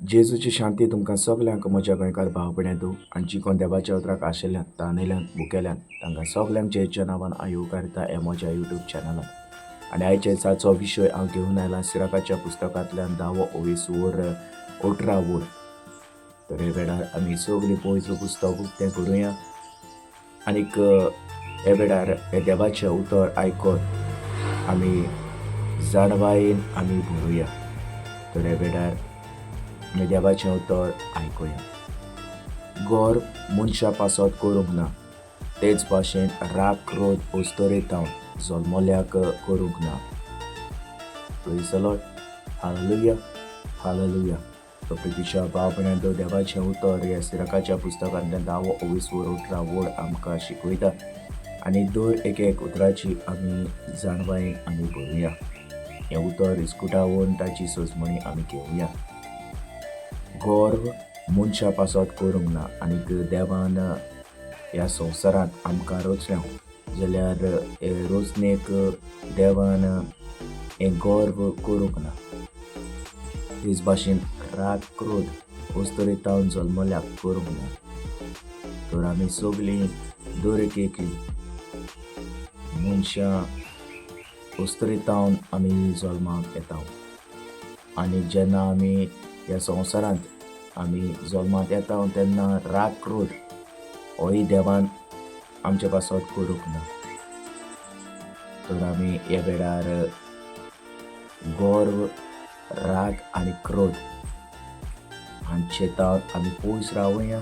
जेजूची शांती तुमकां सगल्यांक म्हज्या गोंयकार भाव भयणांनो आनी जी कोण देवाच्या उतराक आशिल्ल्यान, तानेल्यान, भुकेल्यान तांकां सगल्यांक जेजूच्या नांवान हांव येवकारता हे म्हज्या युट्यूब चॅनलान. आनी आयच्या दिसाचो विशय हांव घेवन आयला सिराकाच्या पुस्तकांतल्यान धावो ओवीस वर 18 वर. तर हे वेळार आमी सगळीं पवित्र पुस्तक उक्तें करुया आनीक हे वेळार हे देवाचें उतर आयकून आमी जाणवायेन आमी भरुया. तर हे वेळार आमी देवाचें उतर आयकुया. गोर मनशा पासत करूंक ना, तेच भाशेन राग क्रोध अस्तरेतावन जल्मल्याक करूंक ना. Praise the Lord. Hallelujah. Hallelujah. तो प्रितीच्या भाव भयणांनो, देवाचें उतर ह्या सिराकाच्या पुस्तकांतल्यान धावो ओवीस वर 18 वड आमकां शिकयता आनी दर एक एक उतराची आमी जाणवायेन आमी भरुया. हें उतर इस्कुटावन ताची सजमणी आमी घेवया. गर्व मनशा पासत करूंक ना आनीक देवान ह्या संवसारांत आमकां रचल्या जाल्यार हे रचणेक देवान हें गर्व करूंक ना. तेच भाशेन राग क्रोध अस्तरेतावन जल्मल्याक करूंक ना. तर आमी सगळीं दर एक एकली मनशां अस्तरेतावन आमी जल्माक येता आनी जेन्ना आमी ह्या संवसारांत आमी जल्मांत येता तेन्ना राग क्रोध होय देवान आमचे पासत करूंक ना. तर आमी ह्या वेळार गर्व, राग आनी क्रोध हांचे तावन आमी पयस रावया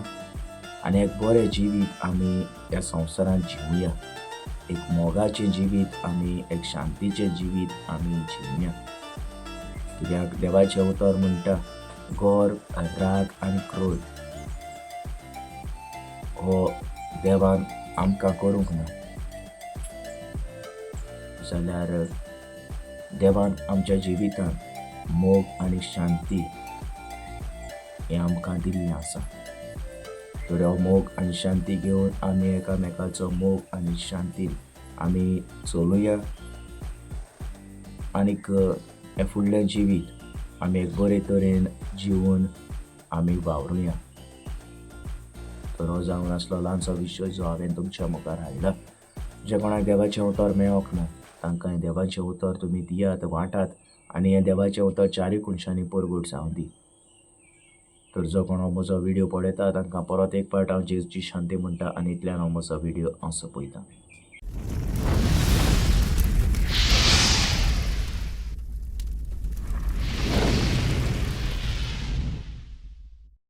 आनी एक बरें जिवीत आमी ह्या संवसारांत जिवया. एक मोगाचें जिवीत आमी, एक शांतीचें जिवीत आमी जिवया. कित्याक देवाचें उतर म्हणटा, गर्व, राग आनी क्रोध हो देवान आमकां करूंक ना, जाल्यार देवान आमच्या जिवितांत मोग आनी शांती हें आमकां दिल्लें आसा. तर हो मोग आनी शांती घेवन आमी एकामेकाचो मोग आनी शांतीन आमी चलुया आनीक हें फुडलें जिवीत आमी एक बरे तरेन जिवन आमी वावरुया. तर हो जावन आसलो ल्हानसो विशय जो हांवें तुमच्या मुखार हाडला. जे कोणाक देवाचें उतर मेळोंक ना तांकां हें देवाचें उतर तुमी दियात, वांटात आनी हें देवाचें उतर चारूय कोनशांनी परगट जावं दी. तर जो कोण हो म्हजो व्हिडियो पळयता तांकां परत एक फावट हांव जेजूची शांती म्हणटा आनी इतल्यान हांव म्हजो व्हिडियो हांव सोंपयतां.